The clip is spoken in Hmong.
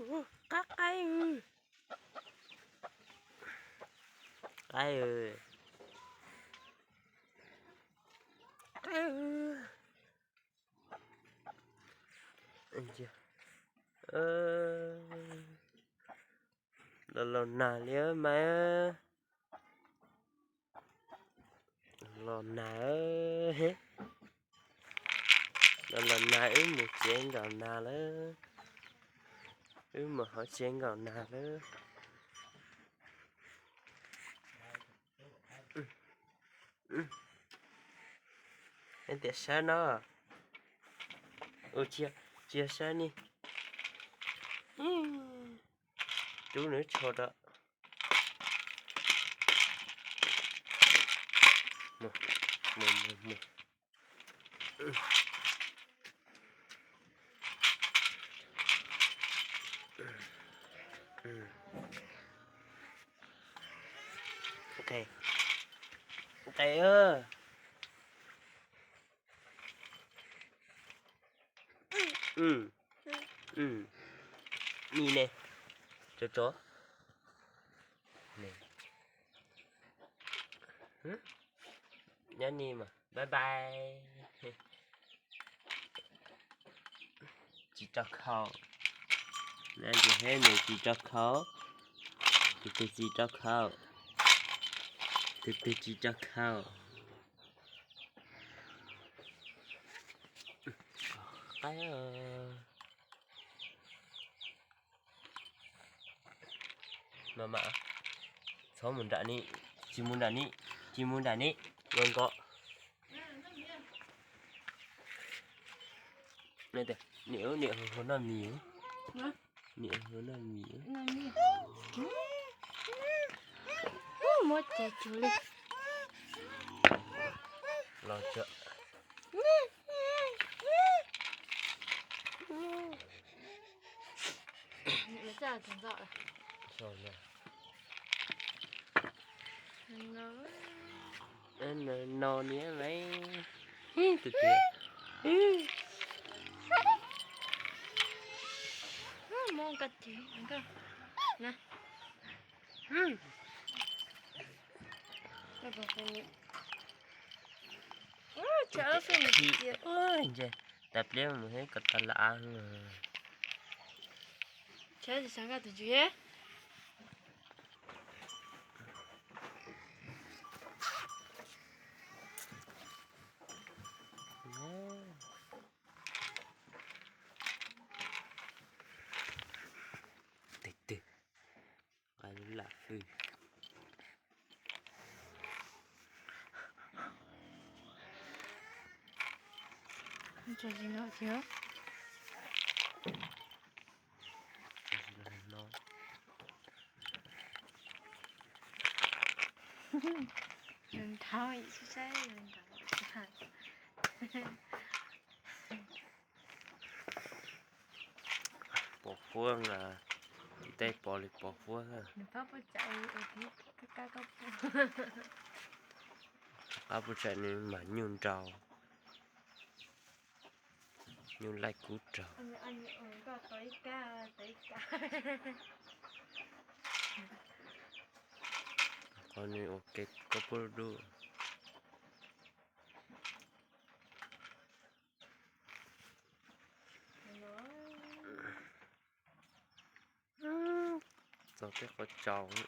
Qaib qaib, qaib, qaib. Los los nag li mas, los nag, los los nag wb mus tsev nkaum nag lawm, wb mus hauv tsev nkaum nag lawm. Tias sawv no, ua tsis yog sawv ni, rub nws tsho rau. Qe, qe, ni ne, tso tso, nyob ni mas bye bye. Tsis tso khau, na ces heb nws tsis tso khau, tus twg tsis tso khau, tus twg tsis tso khau. Qab. Mas mas, txhob mus nram ni, tsis mus nram ni, tsis mus nram ni, nko nko. Niam, niam hluas noj mis, niam hluas noj mis. Muab ces tsuv li. Los tso. No niam lawm. Tus tiag. Muab koj tsis na. Ntshe tas pliab mus hib kom tas la. Tshaib tsis sab koj tus tswv. Tes twg nqa lub lam fwj. Nws nrhau ib saib nws nrhau. Pos huab, tim tej pos li pos huab. Qab puas tsawg nws mam nyuj nrau, nyuj laij kub raug. Qhov nws ua ke koj puab dub. Txog tej qhov tsaus.